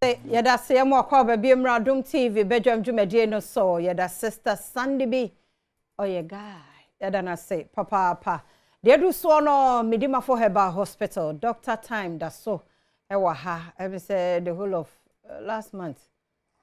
Yɛda se yɛ mo akɔ aba bi mmra Adom TV badwam dwumadie no so. Yɛda Sister Sandy bi ɔyɛ guy. Yɛda no ase papaapa. Deɛ ɛdu soɔ no Medimafo Herbal Hospital Doctor Time da so ɛwɔ ha. Ɛmi sɛ the whole of last month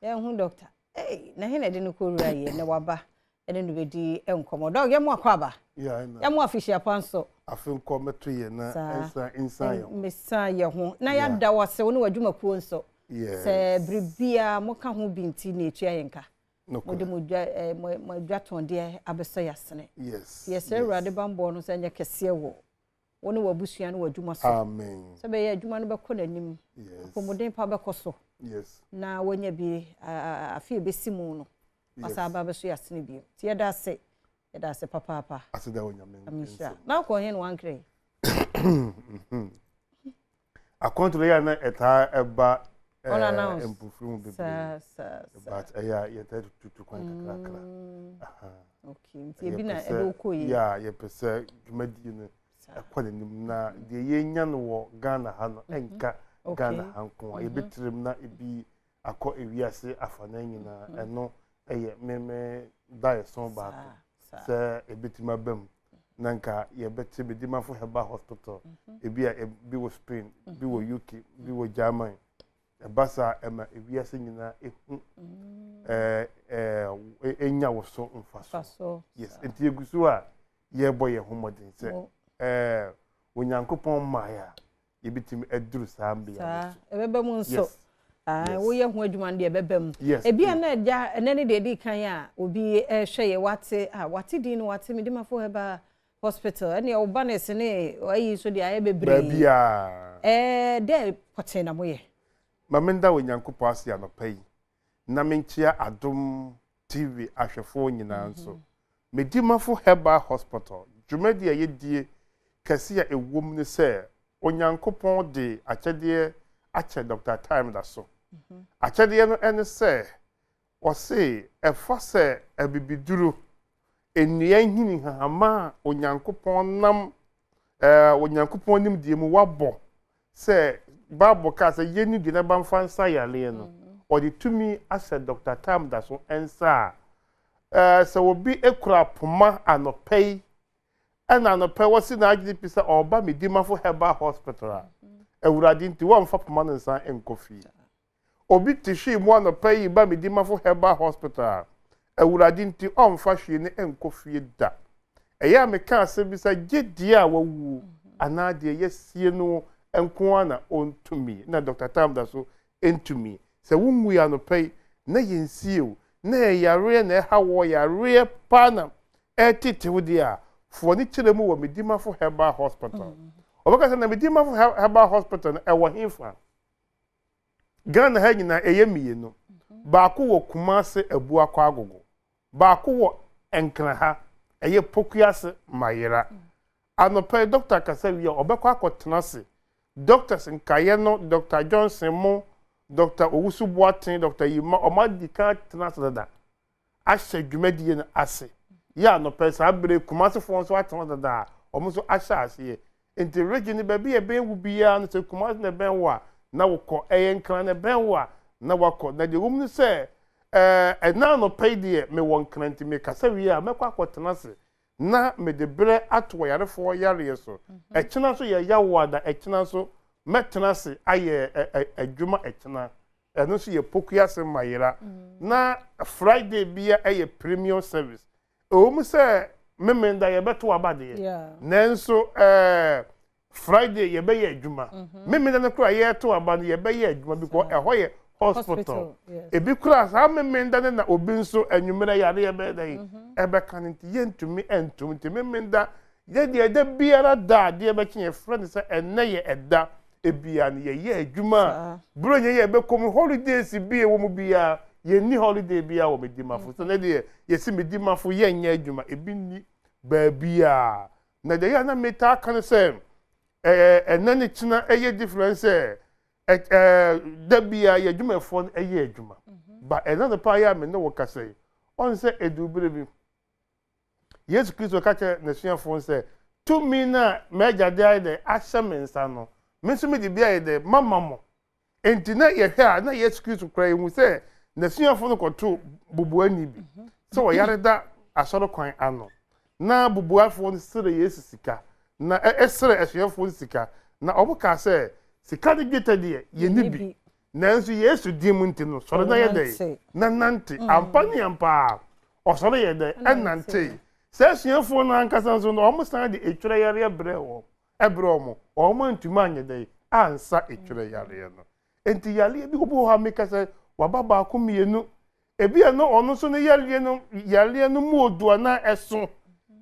yɛnhu doctor. Hey, na he na ɛde no kɔ wura yie na waba ɛne no bɛdi nkɔmmɔ. Dɔg yɛ mo akɔ aba. Yɛ mo afihyia pa nso. Afe nkɔ mɛto yɛ na nsa nsa yɛ ho. Mmesa yɛ ho. Na yɛada wo ase wo ne w'adwumakuo nso. Sɛ biribiara moka ho bi nti na ɛtua yɛn ka. Mode mo dwa mo adwatɔndeɛ abɛsɔ yɛ asene. Yɛsrɛ Awurade bammɔ no sɛ nyɛ kɛseɛ wɔ wo ne w'abusua ne w'adwuma so. Amen. Sɛ bɛyɛ adwuma no bɛkɔ n'anim. Apɔmuden pa bɛkɔ so. Na wanya bi afe a ɛbɛsi mu no. Wasa aba abɛso yɛ asene bio. Nti yɛda ase. Yɛda ase papaapa. Aseda wɔ Nyame nsam. Na wokɔ he na wankra yi? Akwantu no yɛ a na ɛtaa ɛba mpofiri mu bebree. But ɛyɛ a yɛtaa tutu kwan kakrakra. Okay, nti ebi na ɛde wokɔ yi. Yeah, yɛpɛ sɛ dwumadie no ɛkɔ n'anim na deɛ yɛnya no wɔ Ghana ha no ɛnka Ghana ha nko a yɛbɛtirim na ebi akɔ ewiase afanan nyinaa. Ɛno ɛyɛ meme daeɛso baako sɛ ebɛtumi aba mu na nka yɛbɛte Medimafo Herbal Hospital ebi a ebi wɔ Spain, bi wɔ UK, bi wɔ Germany. Ɛba saa ɛma ewiase nyinaa ehu ɛɛ ɛɛ enya wɔ so mfaso. Yes, nti egu so a yɛrebɔ yɛn ho mmɔden sɛ ɛɛ Onyankopɔn mmaeɛ a yɛbɛtumi aduru saa mmea no so. Ɛbɛba mu nso. Woyɛ ho adwuma no deɛ ɛbɛba mu. Ebi a na agya ɛnɛ ne deɛ edi kan a obi ɛrehwɛ yɛ wate a wate din no wate Medimafo Herbal Hospital ɛne ɔba ne se ne ayi nso deɛ ayɛ bebree. Baabiara. Ɛɛ dɛ pɔtee na moyɛ. Ma menda Onyankopɔn ase anɔpa yi na menkyea Adom TV ahwɛfoɔ nyinaa nso. Medimafo Herbal Hospital dwumadi a yɛdie kɛse a ɛwɔ mu ne sɛ Onyankopɔn de akyɛdeɛ akyɛ Dr. Time da so. Akyɛdeɛ no ne sɛ ɔse ɛfa sɛ abibiduro, nnua nhini hahama a Onyankopɔn nam Onyankopɔn nimdeɛ mu wabɔ sɛ Bible kaa sɛ yɛnni dua na mfa nsa yareɛ no, ɔde tumi ahyɛ Dr. Time da so nsa a sɛ obi kura poma anɔpa yi ɛna anɔpa wɔsi n'adwene pi sɛ ɔreba Medimafo Herbal Hospital a, Awurade nti wɔmfa poma no nsa nkɔ fie. Obi te hwee mu anɔpa yi ba Medimafo Herbal Hospital a, Awurade nti ɔmfa hwee ne nkɔ fie da. Ɛyɛ a meka asɛm bi sɛ gye deɛ a wawuo anaa deɛ yɛasie no nko ara na ɔntumi, na Dr. Tam da so ntumi. Sɛ wonwui anɔpa yi na yɛnsie wo, na ɛyareɛ na ɛha wɔ yareɛ paa na ɛretetew deɛ a, foɔ ne kyerɛ mu wɔ Medimafo Herbal Hospital. Ɔbɛka sɛ na Medimafo Herbal Hospital no ɛwɔ hefa? Ghana ha nyinaa ɛyɛ mmienu. Baako wɔ Kumase Abuakɔ Agogo. Baako wɔ Nkran ha, ɛyɛ Pokuase Mayera. Anɔpa yi dɔkta kasa wie a ɔbɛkɔ akɔtena ase. Doctors nkaeɛ no, Dr. Johnson mo, Dr. Owusu Boateng, Dr. Yima, wɔn adi kan atena ase dada ahyɛ dwumadie no ase. Yɛ anɔpa saa bere Kumasefoɔ nso atena dada a wɔn nso ahyɛ aseɛ. Nti region no baabi a ɛbɛn wo biara no sɛ Kumase na ɛbɛn wo a na wokɔ, ɛyɛ Nkran na ɛbɛn wo a na wakɔ. Na deɛ wɔm no sɛ ɛna anɔpa yi deɛ mewɔ Nkran nti mekasa wie a mɛkɔ akɔtena ase na mede berɛ ato ɔyarefoɔ yareɛ so. Ɛkyena nso yɛ yawoada, ɛkyena nso mɛtena ase ayɛ adwuma ɛkyena. Ɛno nso yɛ Pokuase Mayera. Na Friday bia ɛyɛ premium service. Ɛwɔ mu sɛ Memenda yɛbɛto aba deɛ, nanso Friday yɛbɛyɛ adwuma. Memenda no koraa yɛto aba no yɛbɛyɛ adwuma because ɛhɔ yɛ hospital. Ebi koraa saa Memenda no na obi nso anwummerɛ yareɛ bɛyɛ dɛn ɛbɛka no nti yɛntumi ntom nti Memenda yɛdeɛ ɛda biara da adeɛ bɛkye yɛfrɛ no sɛ ɛnnɛ yɛ ɛda ebia no yɛyɛ adwuma a Buronya yɛ ɛbɛkɔ mu holidays bi ɛwɔ mu biara yɛnni holiday biara wɔ Medimafo so ne deɛ yɛsi Medimafo yɛnyɛ adwuma ebi nni baabiara. Na deɛ yɛ a na metaa ka no sɛ ɛnɛ ne kyena ɛyɛ different sɛ da biara yɛ adwumayɛfoɔ no ɛyɛ adwuma. Ba ɛna no paa yɛ a me ne wo kasa yi ɔn sɛ ɛduru berɛ bi Yesu Kristo ka kyerɛ n'asuafoɔ no sɛ tumi no a m'agya de ayɛ dɛ ahyɛ me nsa no me nso mede bi ayɛ dɛ mama mo. Enti na yɛhwɛ a, na Yesu Kristo koraa yɛhu sɛ n'asuafo no kɔtoo bubuani bi sɛ ɔyare da asɔre kwan ano. Na bubuafoɔ no srɛ Yesu sika, na ɛsrɛ asuafoɔ no sika, na wɔn kaa sɛ, sika ne dwetɛ deɛ, yɛnni bi, nanso Yesu din mu nti no, sɔre na yɛ dɛn? Na nante. Ampa ne ampa ara, ɔsɔre yɛ dɛn? Ɛnantee. Saa asuafoɔ no ankasa nso no, wɔn san de etwerɛ yareɛ brɛɛ wɔn. Ɛbrɛ wɔn, wɔn antumi anyɛ dɛn? Ansa etwerɛ yareɛ no. Enti yareɛ bi, obi wɔ hɔ a meka sɛ waba baako mmienu, ebia na ɔno nso ne yareɛ no, yareɛ no mu odu anaa ɛso,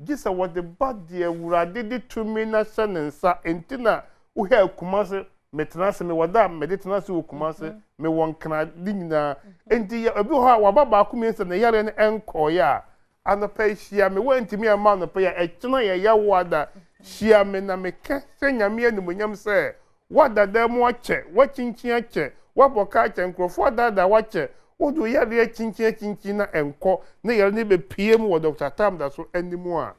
gye sɛ wɔde ba deɛ Awurade de tumi no ahyɛ ne nsa. Enti na wohwɛ Kumase, metena ase, mewɔ da a mede tena ase wɔ Kumase, mewɔ Nkran, ne nyinaa. Enti obi wɔ hɔ a waba baako mmiɛnsa ne yareɛ no ɛnkɔeɛ a, Anɔpa yi hyia me, woantumi amma anɔpa yi a, ɛkyena yɛ Yawoada, hyia me na meka hyɛ Nyame animuonyam sɛ, woada dan mu akyɛ, woakyinkyin akyɛ, woabɔ ka akyɛ, nkurɔfoɔ adaadaa wo akyɛ, wode wo yareɛ akyinkyin akyinkyin na ɛnkɔ, na yare no bɛpue mu wɔ Dɔkta Tamda so anim a,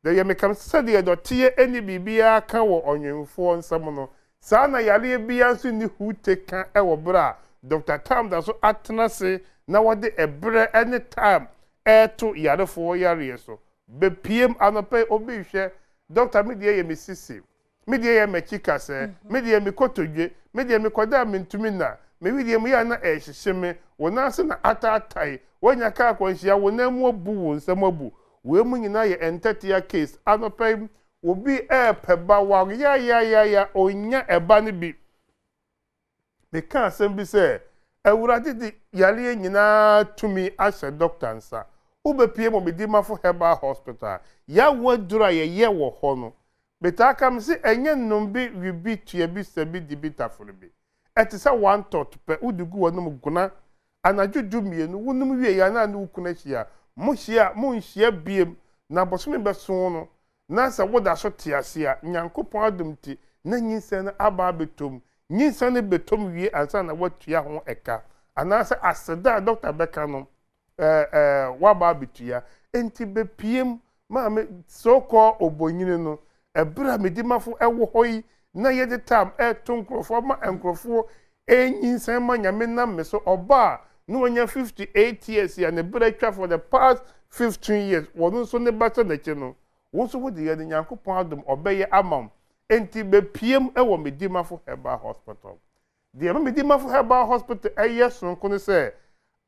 Deɛ meka no, sɛdeɛ dɔteɛ nni biribiara ka wɔ ɔnwemfoɔ nsam no, saa na yareɛ biara nso nni hute ka wɔ berɛ a Dɔkta Tam da so atena ase na wɔde ɛberɛ ne time reto yarefoɔ yareɛ so. Bɛpiem anɔpa yi, obi rehwɛ, Dɔkta me deɛ yɛ me sisi, Me deɛ yɛ m'akyi kasɛɛ, me deɛ me kotodwe, me deɛ mekɔda a mentumi nna, me wedeɛ mu yɛ a na ɛrehyehye me, wo nan ase na ataatae, woanya kaa akwanhyia, wo nan mu abu, wo nsam abu. Wei mu nyinaa yɛ ntɛtea case. Anɔpa yi, obi repɛ ba, wayayayaya, ɔnnya ɛba no bi. Mekaa asɛm bi sɛ, Awurade de yareɛ nyinaa tumi ahyɛ dɔkta nsa. Wobɛpue mu Medimafo Herbal Hospital. Yɛawo aduro a yɛyɛ wɔ hɔ no, metaa ka mese ɛnyɛ nnom bi, we bi, tua bi, sa bi, di bi, taforo bi. Ɛte sɛ one tot pɛ, wode gu w'anom gona anadwo 12, wonom wie a na ne wo kunu ahyia. Mohyia a, monhyia biem, na bosome bɛso no, Na sɛ woda so te ase a, Nyankopɔn adom nti, na nyinsɛn no aba abɛtɔ mu. Nyinsɛn no bɛtɔ mu wie ansa na woatua ho ɛka, anaasɛ aseda a dɔkta bɛka no, ɛɛ, woaba abɛtua. Enti bɛpiem, maame, so called obonyini no, ɛberɛ a Medimafo wɔ hɔ yi, na yɛde tam reto nkorɔfoɔ ama nkorɔfoɔ ɛrenyinsɛn ma Nyame nam me so, ɔba a na wanya 58 years a ne berɛ atwa for the past 15 years, wɔno nso ne ba hyɛ n'akyi no, wo nso wode yɛ no Nyankopɔn adom ɔbɛyɛ ama wo. Enti bɛpiem wɔ Medimafo Herbal Hospital. Deɛ ɛma Medimafo Herbal Hospital yɛ sononko ne sɛ,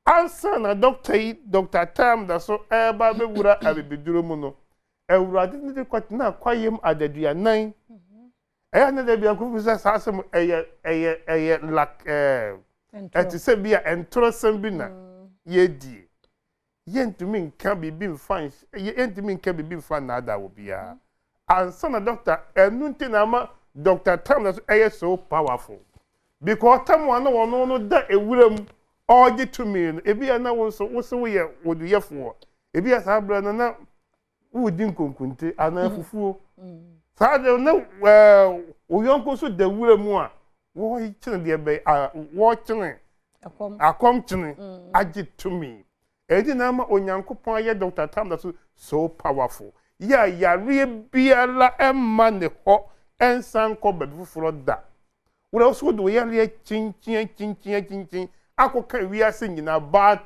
ansa na dɔkta yi, Dɔkta Tam da so reba abɛwura abibiduro mu no, Awurade ne de kɔtenaa kwaeɛm adaduanan. Ɛyɛ a na da bi a nkurɔfo bisa saa asɛm ɛyɛ ɛyɛ ɛyɛ lak ɛɛ ɛte sɛ bi a ntorɔsɛm bi na yɛredie. Yɛntumi nka biribi mfa nhyɛ yɛntumi nka biribi mfa nnaadaa obiara. Ansa na dɔkta ɛno nti na ama Dɔkta Tam na so ɛyɛ so powerful. Because tam a na ɔno no da ewura mu ɔregye tumi no ebi a na wo nso wo se woyɛ oduyɛfoɔ ebi a saa berɛ no na woredi nkonkonte anaa fufuo. Saa de na wo yɔnko nso da wura mu a wɔrekyene deɛ bɛyɛ a wɔrekyene akɔmkyene agye tumi. Ɛnti na ama Onyankopɔn ayɛ Dr. Tamda so so powerful. Yɛ a yareɛ biara mma ne hɔ nsan nkɔ baabi foforɔ da. Wo deɛ wo so wode wo yareɛ kyinkyin akyinkyin akyinkyin akɔka wiase nyinaa but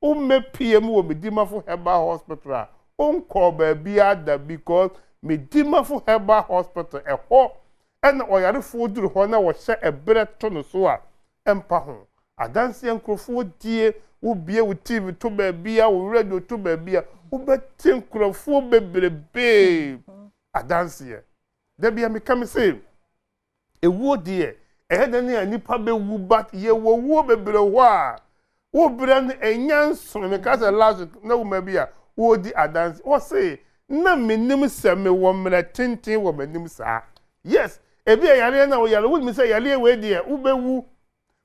wommɛpie mu wɔ Medimafo Herbal Hospital a wonkɔɔ baabiara da because Medimafo Herbal Hospital ɛhɔ ɛna ɔyarefoɔ duru hɔ na wɔhyɛ ɛberɛ to no so a ɛmpa ho. Adanseɛ nkurɔfoɔ die, wobie wo TV to baabia, wo radio to baabia, wobɛte nkurɔfoɔ bebrebee adanseɛ. Da bia meka me se, Ewuo deɛ ɛyɛ dɛn a nipa bɛwu but yɛwɔ wuo bebree hɔ a wo berɛ no ɛnya nsoe. Meka sɛ last week na woma bi a wɔredi adanse wɔse na menim sɛ mewɔ mmerɛ tenten wɔ m'anim saa. Yes, ebi a yareɛ no a woyare wonim sɛ yareɛ wei deɛ wobɛwu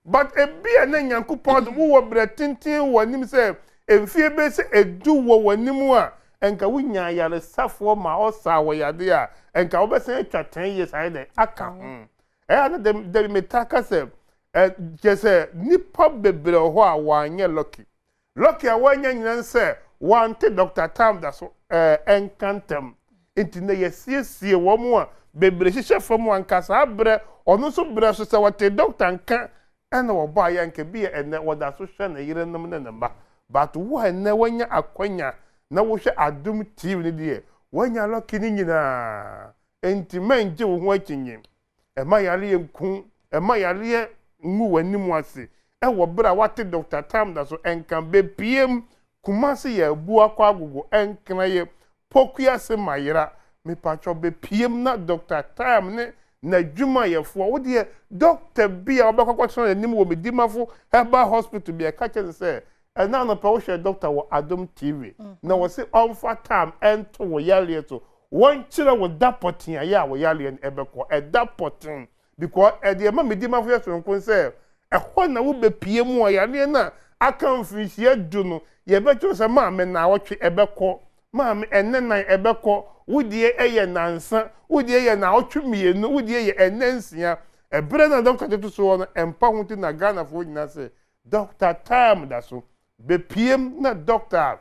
But ebia na Nyankopɔn adom wowɔ berɛ tenten wɔ w'anim sɛ mfie bɛyɛ sɛ edu wɔ w'anim a, nka wonya ayaresafoɔ ma ɔsaa wɔ yadeɛ a, nka wobɛsan atwa 10 years ayɛ dɛn aka ho. Ɛyɛ a na da bi metaa ka sɛ, ɛ, kyerɛ sɛ nnipa bebree wɔ hɔ a wɔanyɛ lucky. Lucky a wanya nyina ne sɛ wante Doctor Tam da so ɛɛ nka ntɛm. Nti nnɛ yɛasiesie wɔn a bebree hyehyɛ fam a nka saa berɛ ɔno nso berɛ so sɛ ɔte doctor nka Ɛna wɔbɔ ayɛ nka bi yɛ ɛnɛ wɔda so hwɛ ne yerenom ne ne mma. But wo a ɛnɛ wanya akwanya na wohwɛ Adom TV no deɛ, woanya lucky no nyinaa. Enti mɛngye wo ho akyinnye. Ɛmma yareɛ nku, ɛmma yareɛ ngu w'anim ase ɛwɔ berɛ a woate Doctor Tamda so nka bɛpiem Kumasi yɛ abu akɔ agogo ɛnkra yɛ Pokuase mayera mepakyɛw bɛpiem na Doctor Time ne n'adwumayɛfoɔ wo deɛ doctor bi a wobɛkɔ akɔtena n'anim wɔ Medimafo Herbal Hospital bi ɛka kyerɛ no sɛ ɛna anɔpa wohwɛ doctor wɔ Adom TV na wɔse ɔmfa Time ɛnto wo yareɛ so wɔnkyerɛ wo da pɔten a yɛ a wo yareɛ no ɛbɛkɔ ɛda pɔten Because ɛdeɛ ɛma Medimafo yɛ soronko ne sɛ, ɛhɔ na wobɛpue mu a yareɛ no a aka mfirinhyia du no, yɛbɛkyerɛ sɛ maame naawɔtwe ɛbɛkɔ, maame ɛnnɛ nan ɛbɛkɔ, wo deɛ ɛyɛ nansa, wo deɛ yɛ naawɔtwe mmienu, wo deɛ yɛ ɛnnɛ nsia. Ɛberɛ no a dɔkta de to soɔ no, ɛmpa ho nti na Ghanafoɔ nyinaa sɛ dɔkta time da so. Bɛpiem na dɔkta a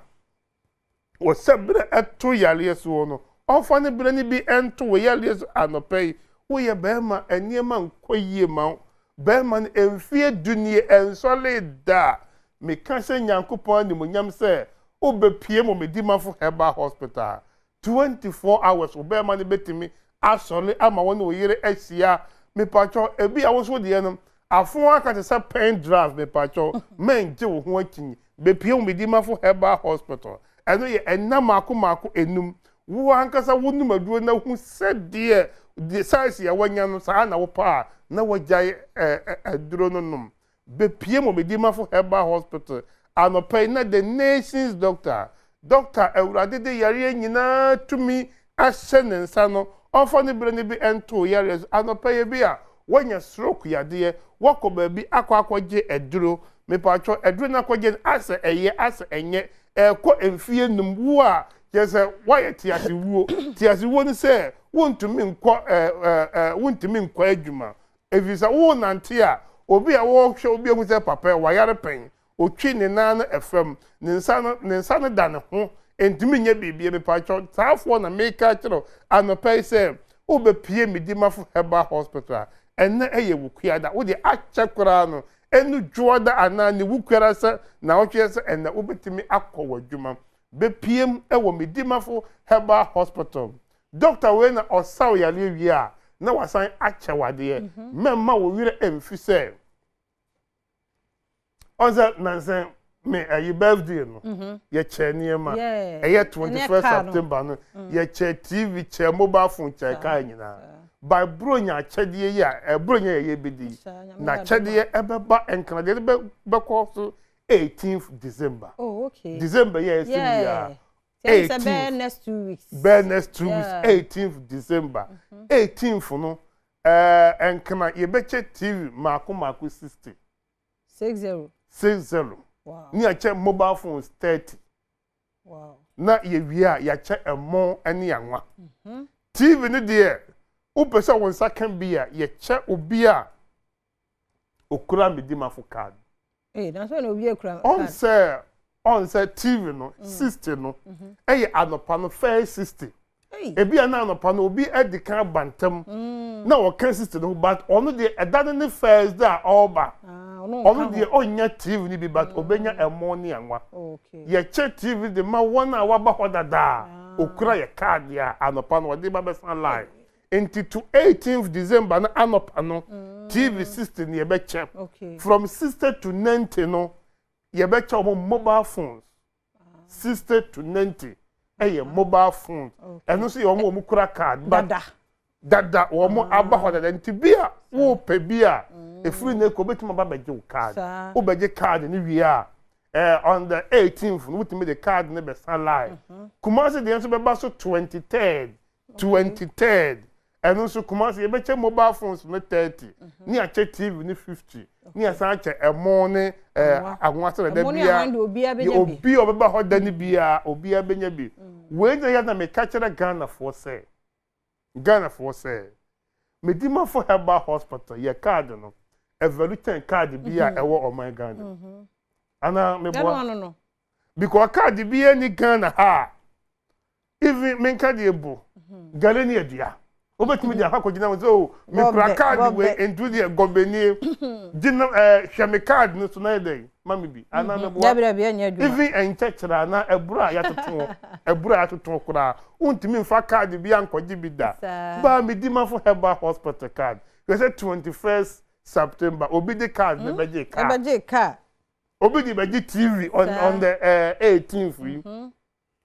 Wɔ sɛ berɛ ɛto yareɛ soɔ no, ɔmfa ne berɛ no bi nto wo yareɛ so anɔpa yi. Woyɛ barima, nneɛma nkɔ yie ma wo. Barima no, mfeɛ du nie, ɛnsɔree da. Meka hyɛ Nyankopɔn animuonyam sɛ wobɛpue mo Medimafo Herbal Hospital a, 24 hours wo barima no bɛtumi asɔre ama wo ne wo yere ahyia. Mepakyɛw, ebia wo nso wo deɛ no, afo aka te sɛ pen drive, mepakyɛw, mɛngye wo ho akyinnye. Bepue wo Medimafo Herbal Hospital. Ɛno yɛ nna mmaako mmaako enum. Wo ankasa wonom aduro na hu sɛdeɛ deɛ size a wanya no saa na wopɛ a na wagyae aduro no nom. Bepue mo Medimafo Herbal Hospital anɔpa yi na the nation's doctor, doctor a Awurade de yareɛ nyinaa tumi ahyɛ ne nsa no, ɔmfa ne berɛ no bi nto wo yareɛ so. Anɔpa yi ebia woanya stroke yadeɛ, woakɔ baabi akɔ akɔgye aduro, mepaatwɔ aduro no akɔgye no asɛ ɛyɛ asɛ ɛnyɛ, ɛrekɔ mfie num, wo a kyerɛ sɛ woayɛ tease wuo. Tease wuo ne sɛ wontumi nkɔ ɛɛ ɛɛ wontumi nkɔ adwuma, ɛfiri sɛ worenante a obi a ɔrehwɛ wo bi ahu sɛ papa yi wayare pɛn, Otwi ne nan no fam, ne nsa no, ne nsa no da ne ho, ntumi nyɛ biribiara. Mepakyɛw, saa foɔ na meka akyerɛ wo anɔpa yi sɛ, wobɛpue Medimafo Herbal Hospital a, ɛnnɛ ɛyɛ Wukuada. Wo deɛ akyɛ koraa no, ɛnu Dwoɔda anaa ne Wukuada sɛ naawɔtwe sɛ ɛnnɛ wobɛtumi akɔ w'adwuma. Bɛpiem wɔ Medimafo Herbal Hospital. Dɔkta wei na ɔsa wo yareɛ wie a, na wasan akyɛ wo adeɛ. Mɛmma wo werɛ mfi sɛ. Ɔn sɛ nansa me ɛyi birthday no mhm. yɛkyɛ nneɛma ɛyɛ 21st September no mm. yɛkyɛ TV kyɛ mobile phone kyɛ kaa nyinaa by bronya akyɛdeɛ yi a ɛbronya yɛ yɛbɛdi na akyɛdeɛ ɛbɛba nkradeɛ no bɛkɔ so 18th December. Oh, okay. December yɛ ɛsɛ mu yɛ 18th bɛyɛ next 2 weeks. Bɛyɛ next 2 weeks 18th December. 18th no ɛɛ nkena yɛbɛkyɛ TV mako mako 60. 60. 60. Wow. Ne yɛakyɛ mobile phones 30. Wow. Na yɛwie a yɛakyɛ ɛmo ne anwa. TV no deɛ wopɛ sɛ wo nsa ka bi a yɛkyɛ obi a okura Medimafo card. Ee, na so na obi ekura card. Ɔn sɛ TV no 60 no ɛyɛ anɔpa no first 60. Ebi a na anɔpa no obi adi kan aba ntɛm na ɔka 60 no ho but ɔno deɛ ɛda no ne first day a ɔreba. Ɔno deɛ ɔnnya TV no bi but ɔbɛnya ɛmo ne anwa. Yɛkyɛ TV de ma wɔn a wɔaba hɔ dada a okura yɛ card a anɔpa no ɔde ba bɛsan line. Nti to 18th December no anɔpa no TV 60 no yɛbɛkyɛ. From 60 to 90 no yɛbɛkyɛ wɔn mobile phones. 60 to 90 ɛyɛ mobile phone. Ɛno nso yɛ wɔn a wɔn kura card. Dada. Dada wɔn aba hɔ dada nti bi a wɔpɛ bi a efiri ne kɔ obetumi aba bɛgye wo card. Wobɛgye card no wie a on the 18th no wotumi de card no bɛsa line. Kumasi deɛ nso bɛba so 23rd. 23rd ɛno nso Kumasi yɛbɛkyɛ mobile phones no 30 ne akyɛ TV no 50 ne asan akyɛ ɛmo ne anwa sɛ dada biara obi a ɔbɛba hɔ da no biara obiara bɛnya bi. Wei na yɛ na meka kyerɛ Ghanafoɔ sɛ Ghanafoɔ sɛ Medimafo Herbal Hospital yɛ card no ɛvalue kyɛn card bi a ɛwɔ ɔman Ghana anaa meboa because card bi ani Ghana ha even menka deɛ bo gale ne adua wobɛtumi de akɔ akɔgyina ho sɛ o mekura card wei ntu deɛ gɔbɛnie. Gye na ɛɛ hwɛ me card no so na yɛ dɛn ma me bi anaa meboa. Dabi dabi, ɛnyɛ adwuma. Even nkyɛkyerɛ anaa ɛburo a yɛatoto, ɛburo a yɛatoto koraa, wontumi nfa card bi ankɔgye bi da. Baa Medimafo Herbal Hospital card, hwɛ sɛ 21st September obi de card no bɛgye car. Ɛbɛgye car. Obi de bɛgye TV on the 18th yi.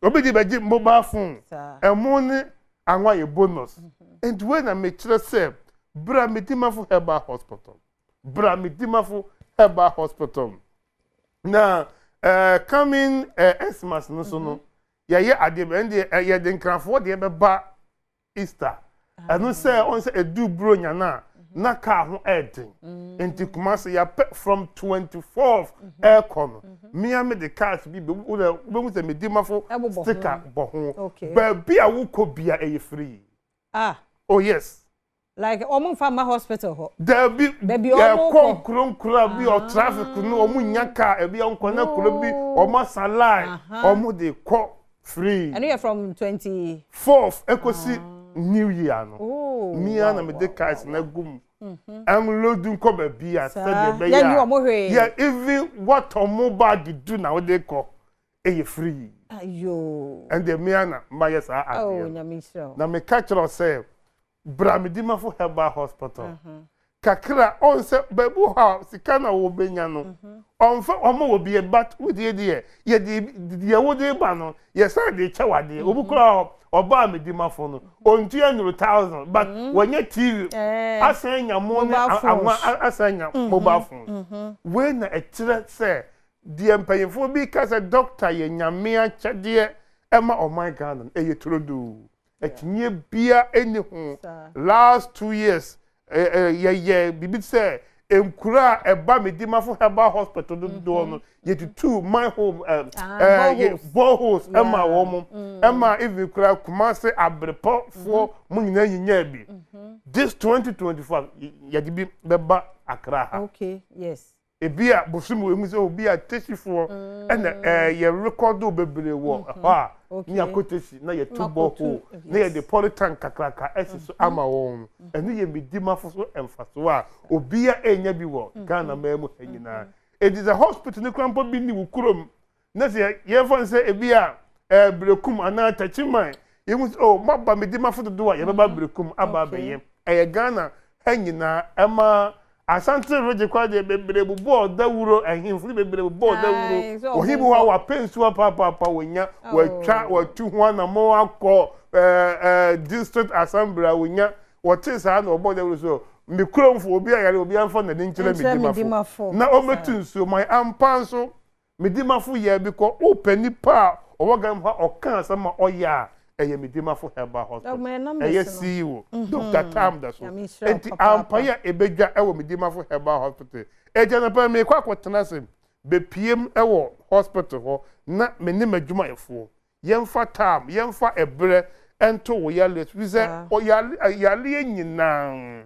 Obi de bɛgye mobile phone. Ɛmo ne anwa yɛ bonus. Nti wei na mekyerɛ sɛ bra Medimafo Herbal Hospital. Bra Medimafo Herbal Hospital. Na coming Xmas no so no, yɛyɛ adeɛ bɛ ɛndeɛ yɛde nkrafoɔ deɛ bɛba Easter. Ɛno sɛ ɔn sɛ edu Buronya no a, na kaa ho ɛɛden. Nti Kumasi yɛapɛ from 24th ɛɛkɔ no, mmea me de cars bi bɛ wobɛhu sɛ Medimafo sticker bɔ ho. Baabi a wokɔ bia ɛyɛ free. Ah. Oh yes. Like ɔmo nfa mma hospital hɔ? Dabi, yɛkɔ nkuro nkuro a bi ɔ traffic no ɔmo nya car, ebi ɔnkɔ na kuro bi ɔmo asa line, ɔmo de kɔ free. Ɛno yɛ from 20 4th ekosi New Year no. Mia na me de cars na gu mu. Ɛnload nkɔ baabi a sɛdeɛ ɛbɛyɛ a yɛ even wɔtɔ mo bag du na wɔde kɔ ɛyɛ free. Ayo. Ɛndeɛ mia na mayɛ saa adeɛ no. Na meka kyerɛ sɛ bra Medimafo Herbal Hospital. Kakra ɔn sɛ baabi wɔ hɔ a sika na wɔbɛnya no, ɔmfa ɔma wɔ bi, but wodeɛ deɛ yɛde deɛ wode ba no yɛsan de kyɛ wadeɛ. Obi koraa ɔbaa Medimafo no ɔntua nuru 1000, but wɔnyɛ TV asan nya mo ne anwa asan nya mobile phone. Wei na ɛkyerɛ sɛ deɛ mpanyinfoɔ bi ka sɛ doctor yɛ Nyame akyɛdeɛ ɛma ɔman Ghana no, ɛyɛ turodoo. Akyinnye bia ɛni ho. Last 2 years yɛyɛ biribi sɛ nkura a ɛba Medimafo Herbal Hospital dodoɔ no, yɛtutu manhole, boreholes ɛma wɔn mo, ɛma even kura Kumase abrepɔfoɔ mo nyinaa nyinya bi. This 2024 yɛde bi bɛba Accra ha. Ebi a bosom wɔ emu sɛ obi a Teshiefoɔ ɛna yɛ record bebree wɔ hɔ a, ne akɔ Teshie na yɛtu borehole na yɛde polytank kakraka ɛsi so ama wɔn. Ɛno yɛ Medimafo so mfasoɔ a obiara ɛnya bi wɔ Ghana man mu ha nyinaa. Eti sɛ hospital ne kura mpo bi ni wɔ kurom na sɛ yɛmfa no sɛ ebi a Berekum anaa Takyiman, yɛhu sɛ oh, moaba Medimafo dodoɔ a, yɛbɛba Berekum aba abɛyɛ. Ɛyɛ Ghana ha nyinaa. Ɛma Asante regye kwa deɛ bebree bobɔɔ dawuro, ahemfo no bebree bobɔɔ dawuro. Ɔhene bi hɔ a wapɛ nsuo papaapa, wɔnya wɔatwa wɔatu ho anammɔn akɔ ɛɛ ɛɛ district assembly a wɔnya wɔte saa na ɔbɔ dawuro so me kuromfo obi ayare, obi amfa n'ani nkyerɛ Medimafo na ɔmmɛtu nsuo man ampa. Nso Medimafo yɛ bi kɔ wopɛ nipa a ɔwɔ Ghana mu ha ɔka asɛm a ɔyɛ a, ɛyɛ Medimafo Herbal Hospital, ɛyɛ CEO Dr Tam da so. Nti ampaeɛ a ɛbɛdwa ɛwɔ Medimafo Herbal Hospital ɛgya no pɛ, mekɔ akɔtena ase bepiem ɛwɔ hospital hɔ na me ne m'adwumayɛfoɔ yɛmfa time, yɛmfa ɛberɛ ɛnto wo yaleɛ so, fi sɛ yaleɛ nyinaa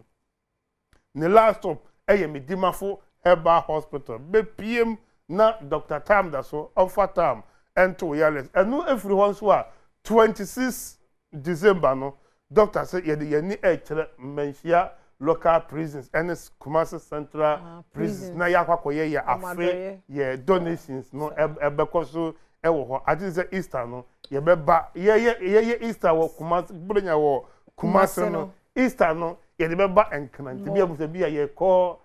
ne last stop ɛyɛ Medimafo Herbal Hospital. Bepiem na Dr Tam da so ɔmfa tam ɛnto wo yaleɛ. Ɛno efiri hɔ nso a, 26 December no, doctor sɛ yɛde yɛn ani ɛrekyerɛ Mmanhyia local prisons ɛne Kumasi Central prisons na yɛakɔ akɔyɛ yɛ afe yɛ donations no. Ɛbɛkɔ so ɛwɔ hɔ ati sɛ Easter no yɛbɛba yɛyɛ Easter wɔ Kumasi, Buronya wɔ Kumasi no, Easter no yɛde bɛba Nkran. Nti bi a musa bi a yɛkɔ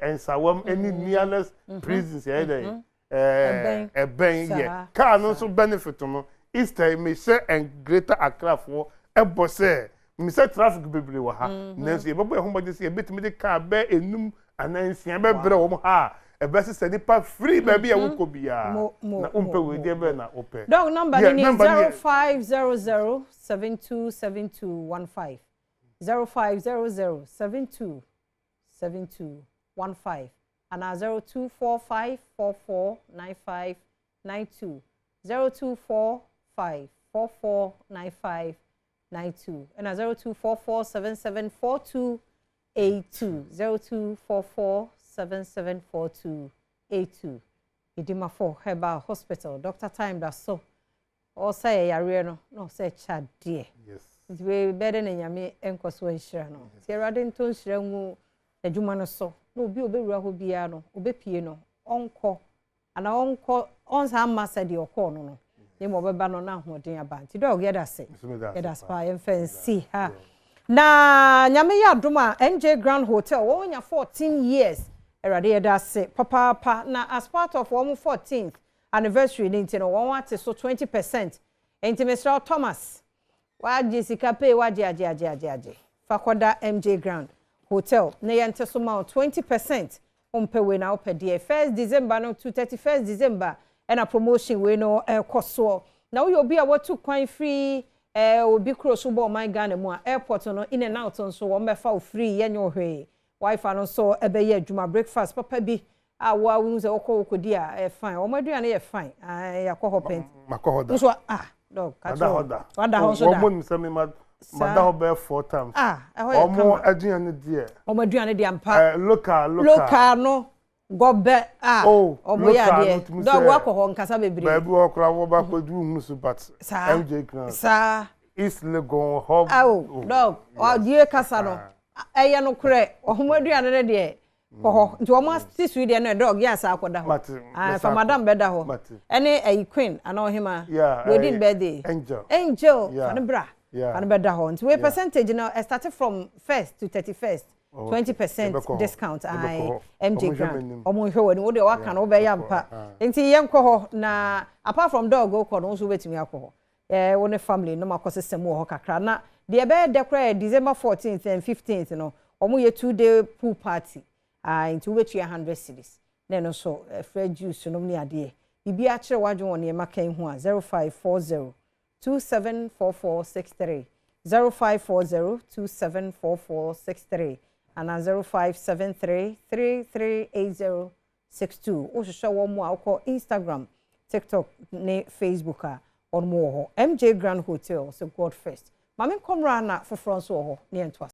Nsawam ɛne nearest prisons yɛyɛ dɛ ɛbɛn yɛ kaa no nso benefit no. Easter yi mehyɛ Greater Accra foɔ ɛbɔ sɛ mesɛ traffic bebree wɔ ha, nanso yɛbɛbɔ yɛn ho mmɔden sɛ yɛbɛtumi de kaa bɛɛ enum anaa nsia bɛbrɛ wɔn ha a ɛbɛsesa nipa firi baabi a wokɔ biara. Na wompɛ wei deɛ bɛɛ na wopɛ. Doc, number ni ni 0500727215, 0500727215 anaa 0245449592, 0245449592 ɛna 0244774282, 0244774282. Medimafo Herbal Hospital, Dr Time da so ɔsɛ yɛ yareɛ no na ɔsɛ kyɛ adeɛ. Nti wei bɛyɛ dɛ na Nyame nkɔ so nhyira no. Nti Awurade nto nhyira ngu. N'adwuma no so na obi a ɔbɛwura hɔ biara no, ɔbɛpue no, ɔnkɔ anaa ɔnkɔ ɔnsan mma sɛdeɛ ɔkɔɔ no no, na mmom ɔbɛba no na ahoɔden aba. Nti Doc, yɛda ase. Yɛda ase paa. Yɛmfa nsi ha. Na Nyame yɛ adom a, MJ Grand Hotel wɔn anya 14 years. Awurade, yɛda ase papaapa. Na as part of wɔn 14th anniversary ne nti no, wɔn ate so 20%. Nti mesrɛ wo, Thomas, wagye sika pay, wagye agye agye agye agye, fa kɔda MJ Grand Hotel na yɛnte so ma wo 20%. Wompɛ wei na wopɛ deɛ? 1st December no to 31st December ɛna promotion wei no ɛkɔ soɔ. Na woyɛ obi a watu kwan firi obi kuro so bɔ ɔman Ghana mu a, airport no in and out nso wɔn bɛfa wo free, yɛnyɛ wo hwee. Wifi no nso ɛbɛyɛ adwuma. Breakfast papa bi a wo a wohu sɛ wokɔ wokɔdi a, ɛyɛ fine. Wɔn aduane yɛ fine. Yɛakɔ hɔ pɛn. Makɔ hɔ da. Nso ah, Doc, mada kakyɛ hɔ da. Wada hɔ nso da? Wɔn mo nim sɛ mi ma mada hɔ bɛyɛ four times. Ah, ɛhɔ yɛ Wɔn kama. aduane deɛ. Wɔn aduane deɛ ampa. Local local. Local no gɔbɛ a Oh, ɔmo yɛ local no adeɛ. tumi Doc, sɛ wakɔ hɔ nkasa bebree. Baabi wɔ koraa wɔba akɔdu nhunu so, but Saa. MJ Grand. Saa. East Legon hɔ. Awo. Oh, Doc, yes. ɔdie kasa no Ah. ɛyɛ no korɛ. Ɔmo aduane no deɛ, kɔ hɔ. Nti ɔmo ate so yi deɛ no, Doc, yɛ asa akɔda hɔ. Mate, Ah, mɛsa fa akɔ. madam bɛda hɔ. Mate. Ɛne ɛyi Queen anaa ɔhema Yeah, wedding birthday. Angel. Angel. Fa no bra. Fa no bɛda hɔ. Nti wei percentage no ɛ start from 1st to 31st. 20% Yɛbɛkɔ hɔ. discount. Yɛbɛkɔ Aye. hɔ. MJ Ɔmo nhwɛ Grand. m'anim. Ɔmo nhwɛ w'anim. Wo deɛ waka no wobɛyɛ yɛbɛkɔ, ampa. ah. Nti yɛnkɔ hɔ. Na apart from Doc wokɔ no, wo nso wobɛtumi akɔ hɔ. Wo ne family no makɔ sesɛm wɔ hɔ kakra. Na deɛ ɛbɛyɛ dɛ koraa yɛ December 14th and 15th no, ɔmo yɛ 2-day pool party. Ah, nti wobɛtua 100 cedis na ɛno nso fresh juice nom ne adeɛ biribi akyerɛ w'adwene wɔ nneɛma kan ho a, 0540 274463, 0540 274463 anaa 0573 338062. Wohwehwɛ wɔn mu a, wokɔ Instagram, TikTok ne Facebook a, wɔn mu wɔ hɔ. MJ Grand Hotel, so God first. Maame nkɔmra na foforɔ nso wɔ hɔ ne yɛntoa.